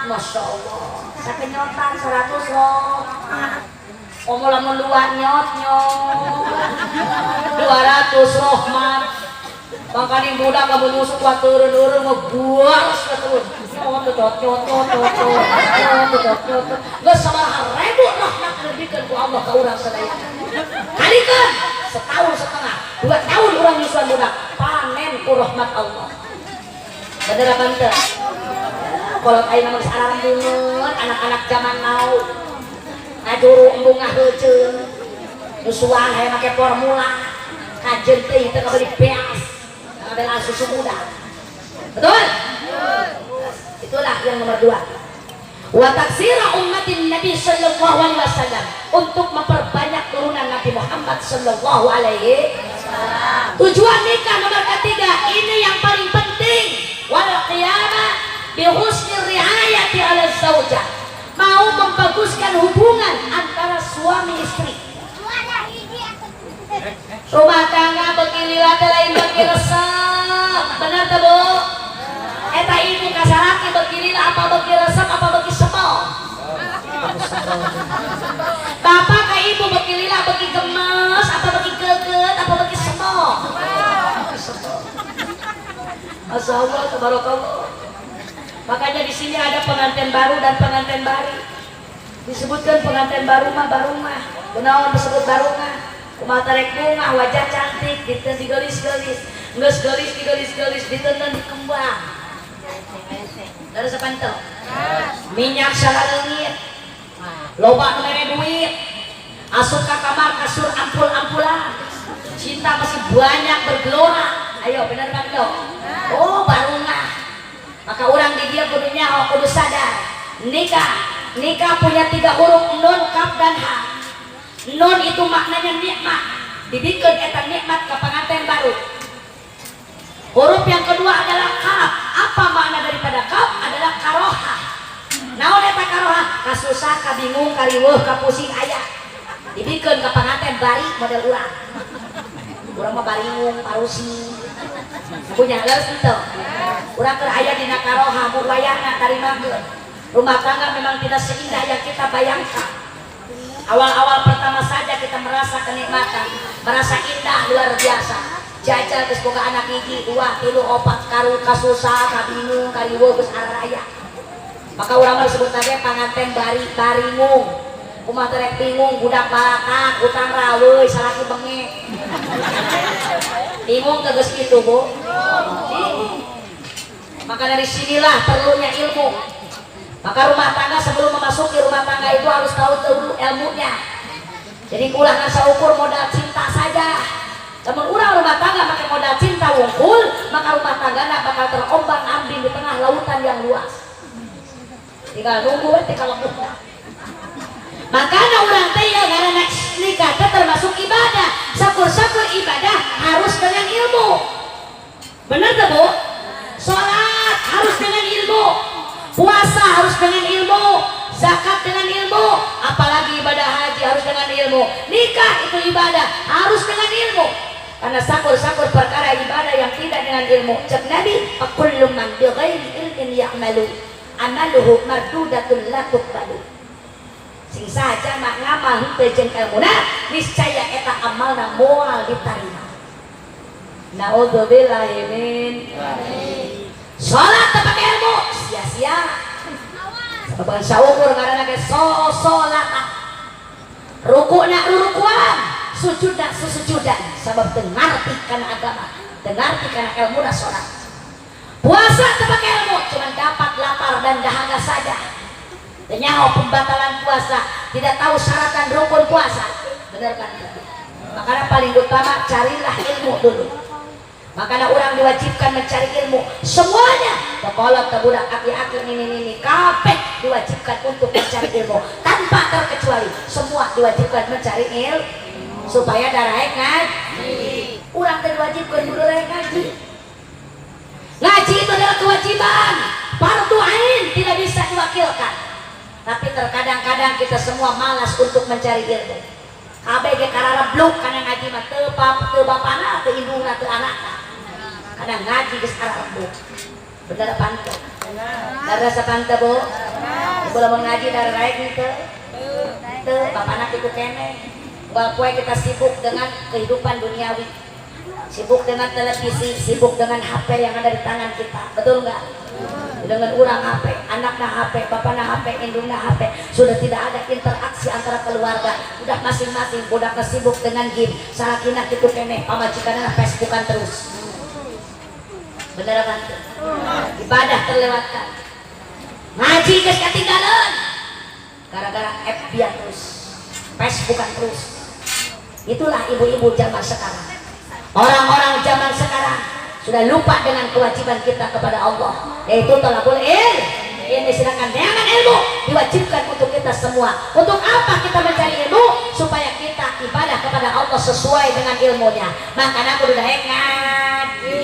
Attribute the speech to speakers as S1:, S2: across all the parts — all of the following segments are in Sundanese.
S1: Masya Allah, sakenyotan 100 rohmat. Komo lamun dua nyot nyot 200 rohmat. Makanya budak kamu nyusuk waktu urun-urun ngebuas terus nyot nyot nyot nyot nyot nyot nyot nyot. Geus sabaraha ribu rahmat dibikeun ku Allah ka urang sadaya. Kalikeun setahun setengah, 2 tahun urang nyusuan budak, panen ku rahmat Allah. Bener apa ente? Kalau ayeuna mah geus ararembungeun anak-anak zaman now, ngajuru embung ngaheuceun, nyusuan hayang make formula, kajen teh teu kabeli beas, ngabelaan susu budak. Betul? Itulah yang nomor dua. Wa taksira ummatin Nabi sallallahu alaihi wasallam, untuk memperbanyak turunan Nabi Muhammad sallallahu alaihi wasallam. Tujuan nikah nomor ketiga, ini yang paling penting, wal qiyamah bi husni riayati ala zaujah. Mau membaguskan hubungan antara suami istri. Rumah tangga beuki lila teh lain beuki resep. Benar teh, Bu? Eta ibu ka salaki beuki lila apa beuki resep apa beuki sebel? Bapak ka ibu beuki lila beuki gemes apa beuki geget apa beuki sebel? Sebel. Masya Allah, tabarakallah. Makanya di sini ada pengantin baru dan pengantin baru. Disebutkan pengantin baru mah baru mah. Kunaon disebut baru mah? Kumaha tarek bunga, wajah cantik, diteun digelis-gelis. Geus gelis digelis-gelis, diteun dikembang. Dari sapantau. Minyak salaleungit. Loba nu mere duit. Asup ka kamar kasur ampul-ampulan. Cinta masih banyak bergelora. Ayo, bener kan? Oh, barungah. Maka orang di dia kudu nyaho, kudu sadar. Nikah, nikah punya tiga huruf, nun, kaf, dan ha. Nun itu maknanya nikmat. Dibikin eta nikmat ke pengantin baru. Huruf yang kedua adalah kaf. Apa makna daripada kaf? Adalah karoha. Naon eta karoha? Kasusah, kabingung, kariweuh, kapusing aya. Dibikin ke pengantin bari model urang. Urang mah baringung, parusing. Punya leres henteu? Urang keur aya dina karoha, bu wayahna tarimakeun. Rumah tangga memang tidak seindah yang kita bayangkan. Awal-awal pertama saja kita merasa kenikmatan, merasa indah luar biasa. Jajal geus boga anak hiji, dua, tilu, opat, karu kasusah, kabingung, kariweuh geus araya. Maka urang mah disebut lagi panganten bari baringung. Kumaha teh rek bingung, budak balatak, utang raweuy, salaki bengek. Bingung teu geus kitu, Bu? Bingung. Maka dari sinilah perlunya ilmu. Maka rumah tangga, sebelum memasuki rumah tangga itu harus tahu dulu ilmunya. Jadi ulah ngan saukur modal cinta saja. Namun urang rumah tangga pakai modal cinta wungkul, maka rumah tangga nak bakal terombang ambing di tengah lautan yang luas. Tinggal nunggu we teh kalau. Makanya urang teh ya karena nikah teh termasuk ibadah. Sakur-sakur ibadah harus dengan ilmu. Benar tuh, Bu? Sholat harus dengan ilmu. Puasa harus dengan ilmu. Zakat dengan ilmu. Apalagi ibadah haji harus dengan ilmu. Nikah itu ibadah harus dengan ilmu. Karena sakur-sakur perkara ibadah yang tidak dengan ilmu. Cek Nabi, "Kullu man bi ghairi ilmin ya'malu, amaluhu mardudatun la tuqbalu." Sing saja mak ngamal henteu jeung ilmuna, niscaya eta amalna moal ditarima. Naudzubillahi min. Salat teu pake ilmu sia-sia. Sabab saukur ngaranna ge so salat. Rukuna rurukuan, sujudna susujudan, sabab teu ngarti kana agama, teu ngarti kana ilmu salat. Puasa teu pake ilmu, cuman dapat lapar dan dahaga saja. Teu nyaho pembatalan puasa, tidak tahu syarat dan rukun puasa. Bener kan? Makanya paling utama carilah ilmu dulu. Makanya orang diwajibkan mencari ilmu semuanya. Sekolah, budak, aki-aki, nini-nini, kabeh diwajibkan untuk mencari ilmu tanpa terkecuali. Semua diwajibkan mencari ilmu supaya daraek ngaji. Urang teh diwajibkan kudu daek ngaji. Ngaji itu adalah kewajiban, fardu ain, tidak bisa diwakilkan. Tapi terkadang-kadang kita semua malas untuk mencari ilmu. Kabeh ge kararebluk kana ngaji mah, teu pap teu bapana, teu indungna, teu anakna. Kana ngaji geus kararebluk. Bener apa henteu? Leres apa henteu, Bu? Ibu lamun ngaji daraek henteu? Henteu, bapana kitu keneh. Poe kita sibuk dengan kehidupan duniawi, sibuk dengan televisi, sibuk dengan HP yang ada di tangan kita, betul nggak? Dengan orang HP, anaknya HP, bapaknya HP, indungnya HP, sudah tidak ada interaksi antara keluarga, udah masing-masing, budaknya sibuk dengan game, salakina kitu keneh, pamajikanna Facebookan terus. Bener apa? Ibadah terlewatkan, ngaji geus ketinggalan, gara-gara FB terus, Facebookan terus. Itulah ibu-ibu zaman sekarang. Orang-orang zaman sekarang sudah lupa dengan kewajiban kita kepada Allah, yaitu thalabul ilm. Ini sedangkan dengan ilmu diwajibkan untuk kita semua. Untuk apa kita mencari ilmu? Supaya kita ibadah kepada Allah sesuai dengan ilmunya. Makanya aku udah ngaji.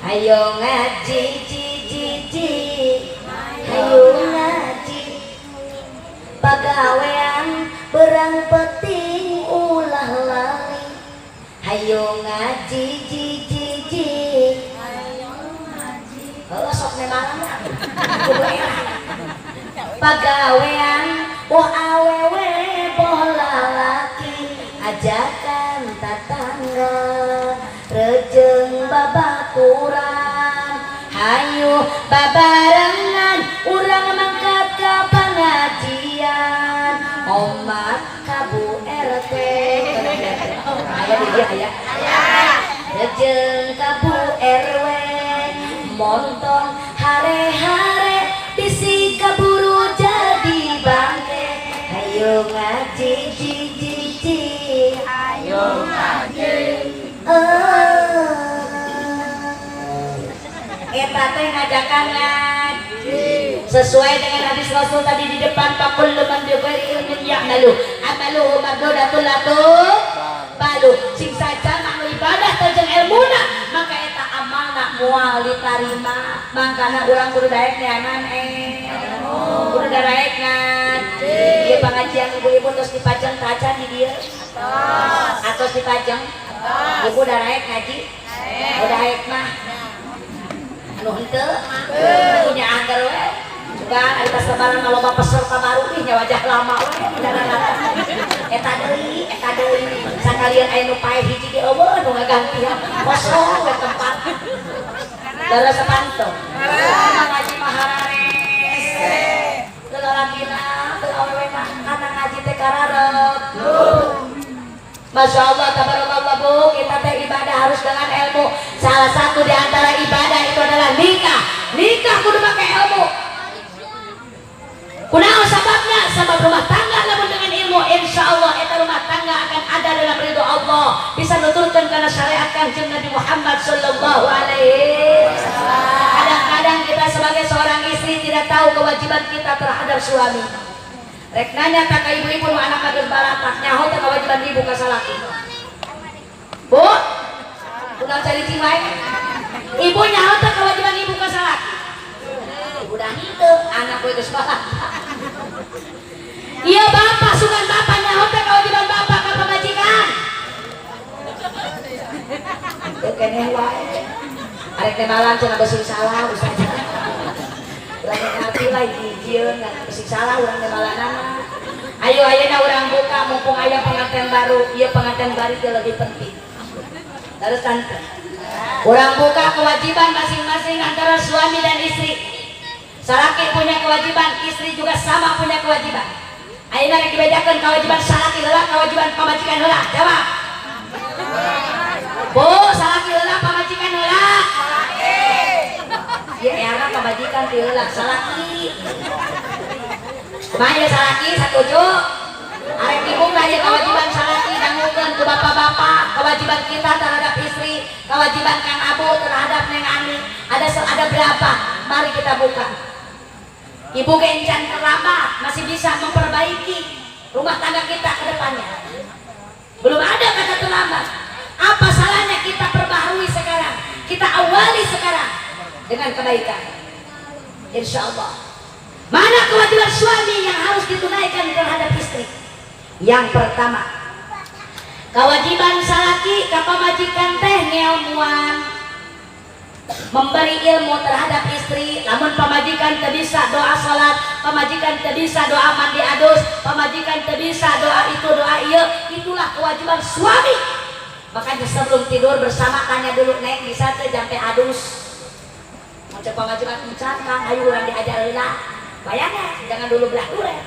S1: Ayo ngaji, ji ji ji. Ayo ngaji. Pagawean berang peting ulah lali. Hayo ngaji, ji ji ji.
S2: Ayo ngaji.
S1: Oh, sok memang kudu era. Pagawean boh awewe boh lalaki, ajakan tatangga rejeng babaturan, hayu babarengan urang mangkat ka pengajian, omat ka Bu RT, aya di dia aya rejeng ka Bu RW, montong hare-hare bisi kaburu jadi bangke. Ayo ngaji, ji ji ji.
S2: Ayo ngaji.
S1: Eh, eta teh ngajakan ngaji sesuai dengan hadis Rasul tadi di depan, faqullu man bi ghairi ilmin ya'malu amaluhu mardudatun latu balu. Sing saja anu ibadah teh jeung ilmuna, maka eta amalna moal ditarima. Mangkana urang kudu daek neangan kudu daek ngaji. Ieu pengajian ibu-ibu terus dipajang tacan di dieu atos dipajang. Ibu daraek ngaji, udah daek mah anu henteu punya anggar we juga ari tas lebaran mah loba peserta baru, ih nya wajah lama we eta deui, eta deui, sakalian aya nu paeh hiji ge euweuh nu ngagantian, kosong we tempat. Leres sapanto ngaji mah hararese teu lalakina teu awewe mah kana ngaji teh kararep. Masya Allah, tabarakallah, Bu, kita teh ibadah harus dengan ilmu. Salah satu di antara ibadah itu adalah nikah. Nikah kudu pakai ilmu. Kunaon sababna? Sabab rumah tangga lamun dengan ilmu, insya Allah eta rumah tangga akan ada dalam ridho Allah. Bisa nuturkeun kana syariat Kanjeng Nabi Muhammad sallallahu alaihi wasallam. Kadang-kadang kita sebagai seorang istri tidak tahu kewajiban kita terhadap suami. Rek nanya tak ka ibu-ibu nu anak geus baratak, nyaho teh kewajiban ibu ka salaki? Bu, kunaon cari cing wae? Ibu nyaho teh kewajiban ibu ka salaki? Udah henteu, anak gue geus baratak. Iya bapak, sugan bapak nyaho teh kewajiban bapak ka pamajikan? Teu keneh wae. Arek teh malam cenah besing salah ustazah. Urang ngerti lah hijieun besing salah urang teh malanana. Ayo ayeuna urang buka mumpung aya pengantin baru. Ieu pengantin baru itu lebih penting. Terus tante. Urang buka kewajiban masing-masing antara suami dan istri. Salaki punya kewajiban, istri juga sama punya kewajiban. Ayeuna rek dibedakeun kewajiban salaki heula, kewajiban pamajikan heula. Jawab. Bu, salaki heula, pamajikan heula? Ya era pamajikan ti heula, salaki. Kumaha ieu salaki satuju? Arek dibuka ieu kewajiban salaki, dangukeun ku bapak-bapak, kewajiban kita terhadap istri, kewajiban Kang Abu terhadap Neng Ani. Ada berapa? Mari kita buka. Ibu gencan terlambat, masih bisa memperbaiki rumah tangga kita ke depannya. Belum ada kata terlambat. Apa salahnya kita perbaharui sekarang? Kita awali sekarang dengan kebaikan. Insya Allah. Mana kewajiban suami yang harus ditunaikan terhadap istri? Yang pertama, kewajiban salaki ka pamajikan teh ngelmuan. Memberi ilmu terhadap istri. Lamun pamajikan teu bisa doa salat, pamajikan teu bisa doa mandi adus, pamajikan teu bisa doa itu, doa ieu, itulah kewajiban suami. Makanya sebelum tidur bersama tanya dulu, "Neng, bisa teu jampe adus?" Mau cek pamajikan encan, "Kang, ayo urang diajar heula." Bayangnya jangan dulu belah duren,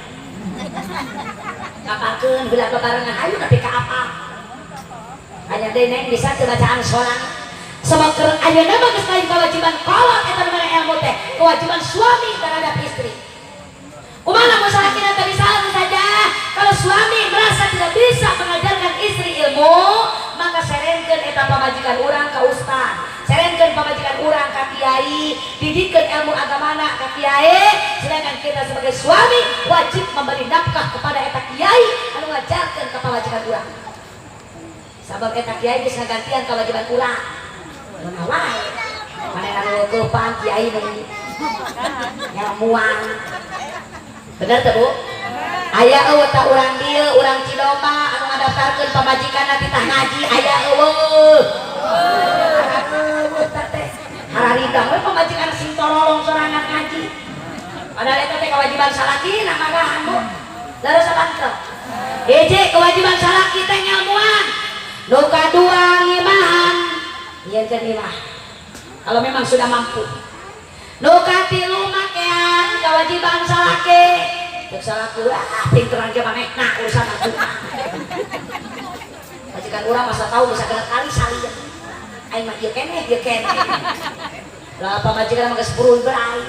S1: ngapalkeun heula babarengan, ayo tapi ka apa. Hanya deh, "Neng, bisa teu bacaan sholat?" Semakin ayeuna mah geus lain kewajiban kolot eta nu ilmu teh, kewajiban suami terhadap istri. Kumaha lamun salakina teu bisa saja? Kalau suami merasa tidak bisa mengajarkan istri ilmu, maka serenkeun eta pamajikan urang ka ustad, serenkeun pamajikan urang ka kiai, didikeun ilmu agamana ka kiai. Sedangkan kita sebagai suami wajib memberi nafkah kepada eta kiai anu ngajarkeun ka pamajikan urang, sabab eta kiai geus ngagantian kewajiban urang. Mana wae manehna nu keupan kiai nu ngelmuan. Bener teu, Bu? Aya eueuh tah urang dieu, urang Cidomba, anu ngadaftarkeun pamajikanna titah ngaji? Aya eueuh? Eueuh tah teh. Hararidang we pamajikan sing torolong sorangan ngaji. Padahal eta teh kewajiban salakina marahan, Bu. Leres apa henteu? Hiji, kewajiban salaki teh ngelmuan. Nu kadua ngimahan. Nyieunkeun imah kalau memang sudah mampu. Nu katilu makean kewajiban salaki. Cek salaki, "Wah, pinteran ge manehna, urusan aku." Majikan urang masa tahu bisa kena kali salieun. Aing mah ieu keneh, ieu keneh. Lah, pamajikan mah geus purun berai.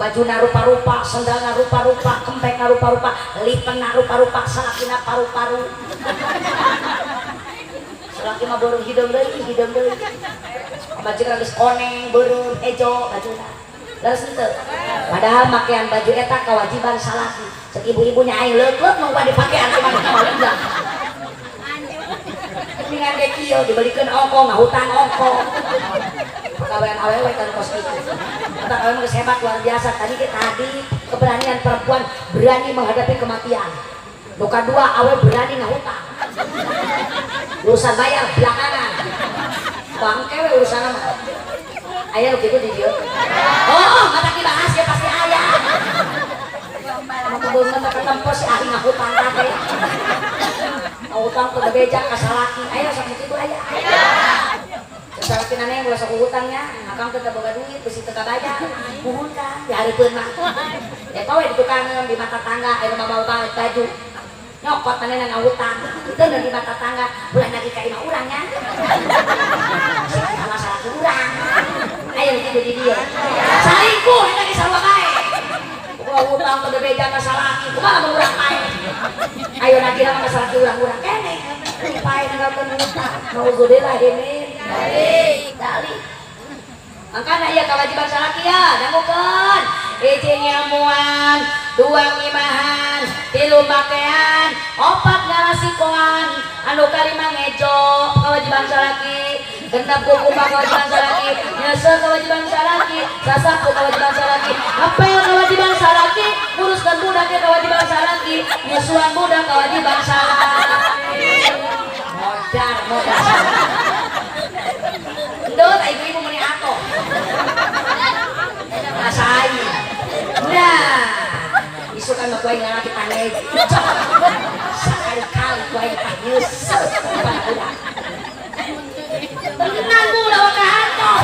S1: Bajuna rupa-rupa, sendalna rupa-rupa, kempekna rupa-rupa, lipena rupa-rupa, salakina paru-paru. Salaki mah beureum hideung deui, hideung deui. Pamajikan geus koneng, beureum, hejo bajuna. Leres henteu? Padahal makean baju eta kewajiban salaki. Cek ibu-ibunya, "Aing leukleuk nu dipakean kumaha mah enggak." Mendingan ge kieu dibelikeun ongko, ngahutang ongko. Pagawean awewe kan kos kitu. Eta awewe mah geus hebat luar biasa. Tadi ge tadi keberanian perempuan berani menghadapi kematian. Nu kadua, awewe berani ngahutang. Urusan bayar belakangan. Bangke we urusan mah. Aya nu kitu di dieu? Oh, mata dibahas ya pasti aya. Mau kebeungeun teh ketempo si ahli ngahutang kabeh. Ngahutang ke bebeja ka salaki. Aya sok kitu aya? Salaki nane ulah sok hutangnya, akang teh boga duit bisi teu kabayar. Muhun kan dihareupeun mah. Eta we di tukangeun di mata tangga aya nu mawa baju. Nyokot manehna ngahutang. Itu di mata tangga, ulah nagih ka imah urang nya. Sama salaki urang. Ayo kitu di dieu. Salingkuh eta ge sarua bae. Ulah hutang ke bebeja ka salaki, kumaha mun urang pae? Ayo nagih mah ka salaki urang-urang keneh. Pae nanggalkeun hutang. Nauzubillah min dzalik. Makanya iya kewajiban salaki ya, dangukeun. Hiji ngilmuan, dua ngimahan, tilu makean, opat ngalasikoan, anu kalima ngejo kewajiban salaki, genep kukumbah kewajiban salaki, nyese kewajiban salaki, sasapu kewajiban salaki, ngepel kewajiban salaki, nguruskan budak kewajiban salaki, nyusuan budak kewajiban salaki. Modar, modar. Ndut, ibu-ibu meni atoh. Asai. Nah, isukan mah kuaing lalaki pangejo. Sakali-kali kuaing panyeuseut pada budak. Tenang, Bu, lawa ka atoh.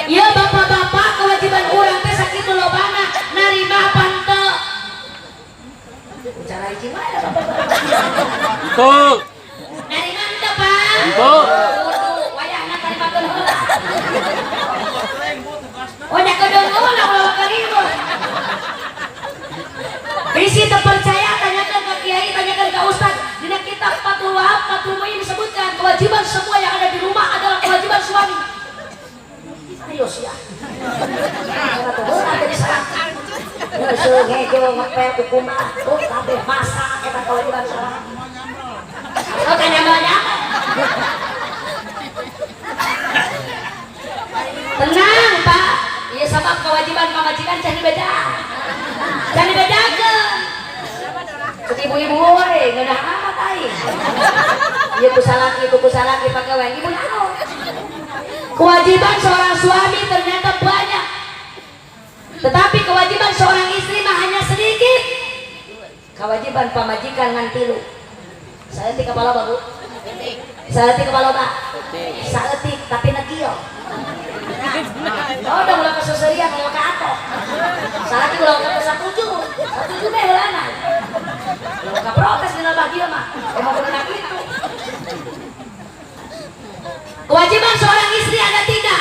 S1: Ya bapak-bapak, kewajiban urang teh sakitu lobana, narima apa henteu? Bicara hiji mah ada bapak-bapak.
S3: Betul.
S1: Narima henteu, Pak?
S3: Henteu.
S1: Kudu wayahna tarimakeun heula. Oh, nya kudu heula ulah karibu. Bisi teu percaya, tanyakan ke kiai, tanyakan ke ustad. Dina kitab Fathul Wahab, Fathul Muin disebutkan kewajiban semua yang ada di rumah adalah kewajiban suami. Ayo sia. Heula jadi salaki. Ngeuseuh, ngejo, ngepel, kukumbah, tuh kabeh masak eta kewajiban salaki. Oh, kan nyambel-nyambel. Tenang, Pak. Iya sabab kewajiban pamajikan can dibeja. Can dibejakeun. Cek ibu-ibu we, ngeunah amat aing. Ieu ku salaki, ku salaki pagawean ibu naon? Kewajiban seorang suami ternyata banyak, tetapi kewajiban seorang istri mah hanya sedikit. Kewajiban pamajikan ngan tilu. Saeutik kepala, Bu? Saeutik kepala, Pak? Saeutik tapi negil. Oh, udah mulai keseserian, mulai ke atoh. Salaki ulah ke satuju, satuju teh heulana. Ulah ka protes dina bagia mah. Emang bener gitu. Kewajiban seorang istri ada tiga.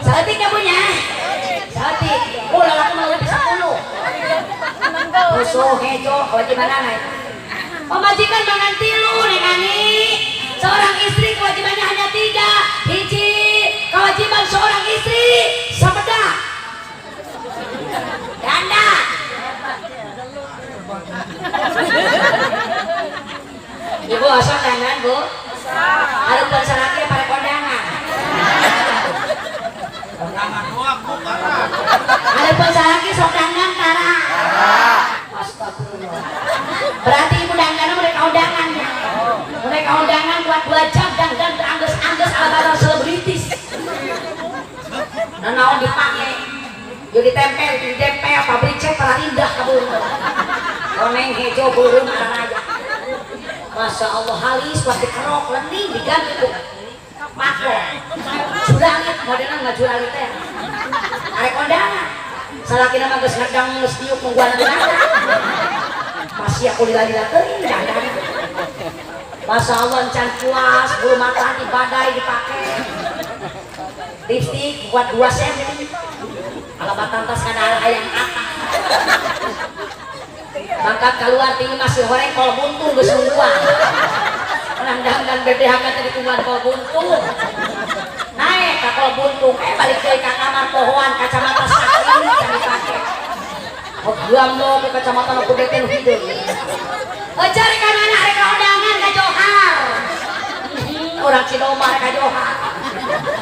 S1: Saeutik ya punya? Saeutik. Oh, lalaki mah lebih 10. Musuh hejo kewajiban anak. Pamajikan mangan tilu, Neng Ani. Seorang istri kewajibannya hanya tiga. Hiji, kewajiban seorang istri sabedah. Dandan. Ibu asal dandan, Bu? Hareupeun salaki pada kondangan.
S4: Kondangan doang, Bu, parah.
S1: Hareupeun salaki sok dandan tara. Astagfirullah. Berarti ibu dandan mereka undangan ya. Mereka undangan buat 2 jam dandan terangges-angges ala-ala selebritis. Nah, naon dipake? Yo ditempel, ditempel pabrik cat para indah kabur. Koneng hejo burung raya. Masya Allah, halis buat dikerok lening diganti ku mako. Juralit modelnya nggak juralit teh. Arek kondangan. Salaki nama geus ngedang geus diuk nungguan dandan. Masih aku lila-lila teuing dandan. Masya Allah, encan puas, bulu mata anti badai dipake. Lipstick buat 2 senti. Ala batantas kana hayang atas. Mangkat keluar tinggi masih horeng kol buntung geus nungguan. Menang dandan BPH kan tadi tungguan kol buntung. Naik ka kol buntung, eh balik deui ka kamar pohoan kacamata sakit can dipake. Oh, gua ke kacamata nu kudu teh nu hideung. Oh, cari ka mana rek undangan ka Johar. Orang Cidomar ka Johar.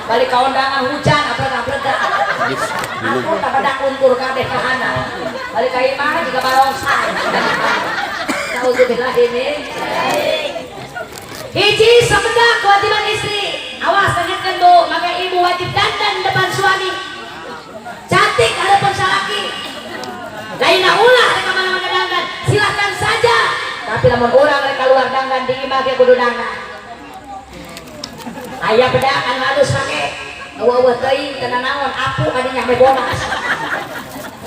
S1: Balik ka undangan hujan abreg-abreg. Aku tak pada kuntur kabeh kahana. Balik ka imah juga barongsai. Nauzubillah ini. Hiji, sebedah kewajiban istri. Awas ingatkan, Bu, maka ibu wajib dandan depan suami. Cantik hadapan salaki. Lainna ulah rek mana-mana dandan, silahkan saja. Tapi lamun urang rek keluar dandan di imah ge kudu dandan. Aya bedak anu halus make. Eueuh teuing teu naon apu kadinya me bonas.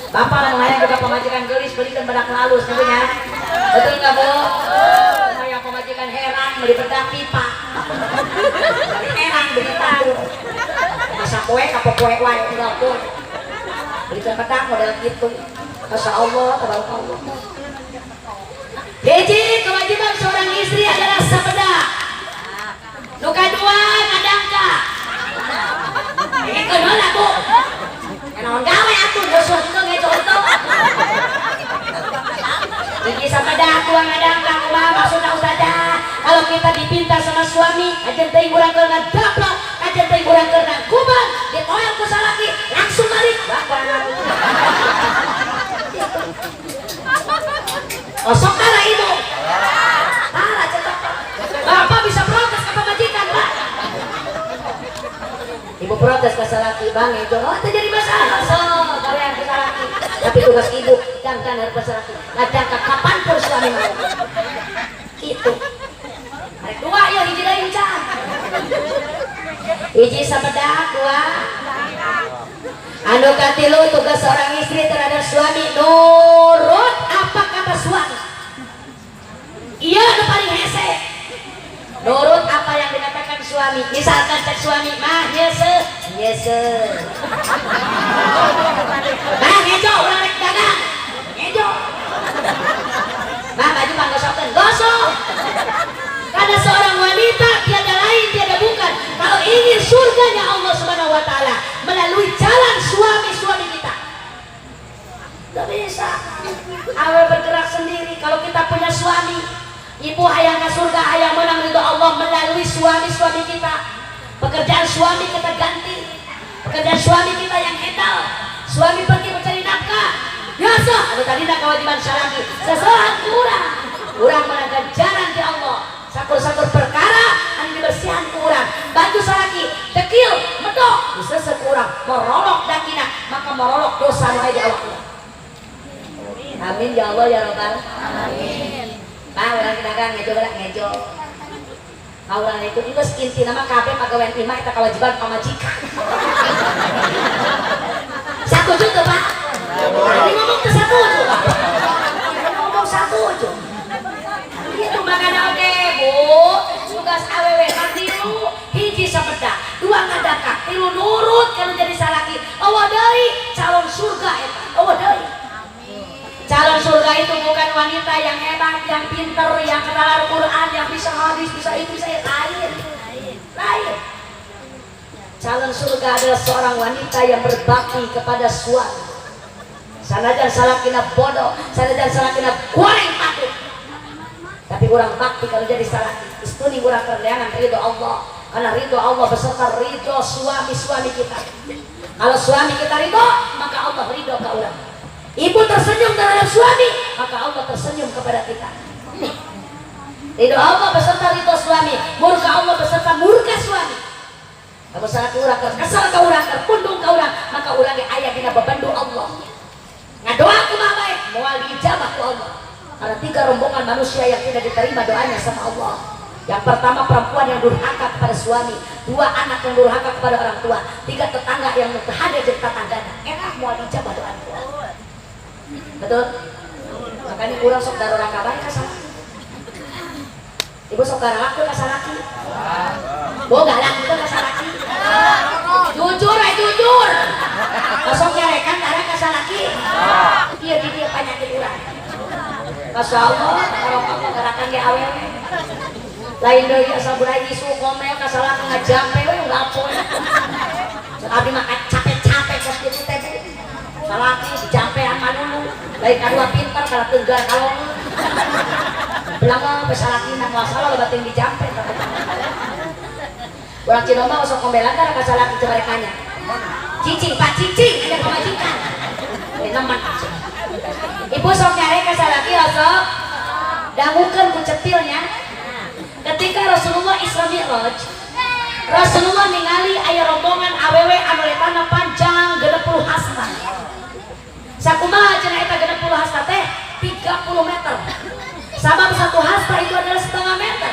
S1: Bapak lamun hayang boga pamajikan geulis, belikeun bedak halus nya, Bu, nya. Betul nggak, Bu? Hayang pamajikan heran beli bedak pipa. Heran beli tahu. Masa poe ka poe wae tinggal poe. Belikan bedak model gitu. Masya Allah, tabarakallah. Hiji, kewajiban seorang istri adalah sabedah. Nu kadua, ngadangka. Dengekeun heula, Bu. Naon gawe atuh musuh henteu ngejo henteu. Hiji sabedah, dua ngadangka. Kumaha maksudna, Ustazah? Kalau kita dipinta sama suami, kajen teuing urang keur ngadaplok, kajen teuing urang keur kuban, ditoel ku salaki, langsung balik. Bapak. Gitu. Osok tara ibu. Tara ceuk bapak. Bapak bisa protes ke pamajikan, Pak. Ibu protes ke salaki, bang, itu oh, itu jadi masalah. So, kalian ke salaki. Tapi tugas ibu, jangan harus salaki. Kadang kapanpun suami mau. Itu. Arek dua ya hiji deui can. Hiji sabedah, dua. Anu katilu, tugas seorang istri terhadap suami nurut apa kata suami. Iya, nu paling hese. Nurut apa yang dikatakan suami. Misalkan cek suami, mah nyese, nyese. Mah ngejo, urang rek dagang. Ngejo. Mah baju panggosokeun, gosok. Karena seorang wanita tiada lain tiada bukan kalau ingin surganya Allah Subhanahu wa taala melalui jalan suami-suami kita. Gak bisa. Awe bergerak sendiri kalau kita punya suami. Ibu hayang ke surga, hayang menang ridho Allah melalui suami-suami kita. Pekerjaan suami kita ganti. Pekerjaan suami kita yang handle. Suami pergi mencari nafkah. Biasa, ada tadi nak kewajiban salaki. Seseorang kurang. Kurang menang ganjaran di Allah. Sakur-sakur perkara anu dibersihan ku urang. Baju salaki dekil medok diseuseup ku urang, morolok dakina, maka morolok dosa nu aya di awak urang. Amin ya Allah ya Rabbal
S2: Amin.
S1: Pak, urang dagang ngejo lah ngejo. Urang itu geus intina mah kabeh pagawean imah eta kewajiban pamajikan. Satuju teu, Pak? Tadi ngomong teu satuju, Pak. Ngomong satuju. Itu makanya oke, Bu. Tugas awewe kan tilu, hiji sabeda, dua ngadakak, tilu nurut kalau jadi salaki. Euweuh deui calon surga eta. Euweuh deui. Calon surga itu bukan wanita yang hebat, yang pinter, yang kenal Al-Quran, yang bisa hadis, bisa itu, bisa itu. Lain. Lain. Calon surga adalah seorang wanita yang berbakti kepada suami. Sanajan salakina bodoh, sanajan salakina goreng patut. Tapi urang bakti kalau jadi salaki. Istuni urang kerneangan ridho Allah. Karena ridho Allah beserta ridho suami-suami kita. Kalau suami kita ridho, maka Allah ridho ke urang. Ibu tersenyum terhadap suami, maka Allah tersenyum kepada kita. Ridho Allah beserta ridho suami, murka Allah beserta murka suami. Kalau salah urang kesal ka urang, terpundung ka urang, maka urang ge aya dina bebendu Allah. Ngadoa kumaha bae, moal diijabah ku Allah. Karena tiga rombongan manusia yang tidak diterima doanya sama Allah. Yang pertama perempuan yang durhaka kepada suami, dua anak yang durhaka kepada orang tua, tiga tetangga yang hadir jadi tetanggana. Enak moal diijabah doa ku Allah. Betul? Makanya kurang sok darah kabar ka salaki. Ibu sok galak ka salaki. Boga galak teu ka salaki. Jujur ay jujur. Kosong nyarekan darah ka salaki. Ieu di dieu panyakit urang. Masya Allah, kalau kamu gerakan ge awewe. Lain deui asal burai isu komel ka salaki ngajampe we ngapoe. Cek abdi mah capek-capek kos kitu teh, Bu. Salaki dijampean dulu. Lain kadua pintar kalau tenggar kalau belang mah salaki na masalah loba teuing dijampe. Urang Cidomba sok kombelan ka salaki coba rek nanya. Cicing, Pak cicing, ada pamajikan. Eh, nemen. Ibu sok nyarek ka salaki sok dangukeun ku cetilnya. Ketika Rasulullah Isra Mi'raj, Rasulullah ningali aya rombongan awewe anu letana panjang 60 hasta. Sakumaha cenah eta 60 hasta teh? 30 meter. Sabab satu hasta itu adalah setengah meter.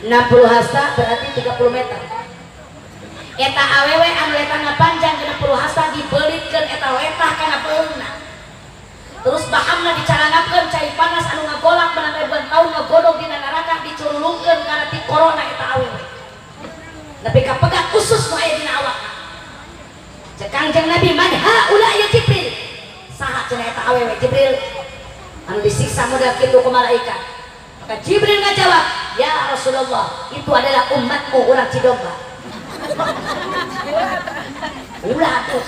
S1: 60 hasta berarti 30 meter. Eta awewe anu letana panjang 60 hasta dibelitkeun eta letah kana beungna. Terus bahamna dicarangapkeun cai panas anu ngagolak menang ribuan tahun ngagodog dina neraka dicurulungkeun kana ti korona eta awewe. Nepi ka pegat usus nu aya dina awakna. Cek Kangjeng Nabi, "Man haula ya Jibril?" Saha cenah eta awewe, Jibril? Anu disiksa model kitu ku malaikat. Maka Jibril ngajawab, "Ya Rasulullah, itu adalah umatmu urang Cidomba." Ulah tuh.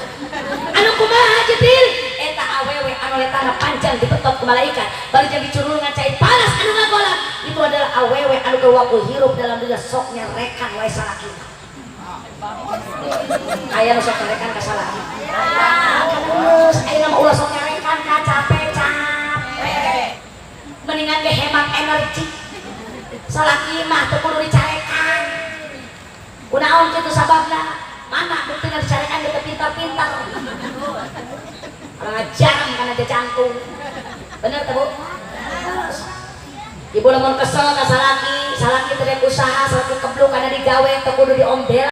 S1: Anu kumaha, Jibril? Eta awewe anu letana panjang dibetot ku malaikat, bari jeung dicurulungan cai panas anu ngagolak. Itu adalah awewe anu keur waktu hirup dalam dunia sok nyarekan wae salakina. Aya nu sok nyarekan ka salaki. Geus, ayeuna mah ulah sok nyarekan ka capek capek. Mendingan ge hemat energi. Salaki mah teu kudu dicarekan. Kunaon kitu sababna? Mana buktina dicarekan teu pintar-pintar. Orang ngajaran kana jantung. Bener teu, Bu? Ibu lamun kesel ka salaki, salaki teu usaha, salaki kebluk kana digawe teu kudu diombel.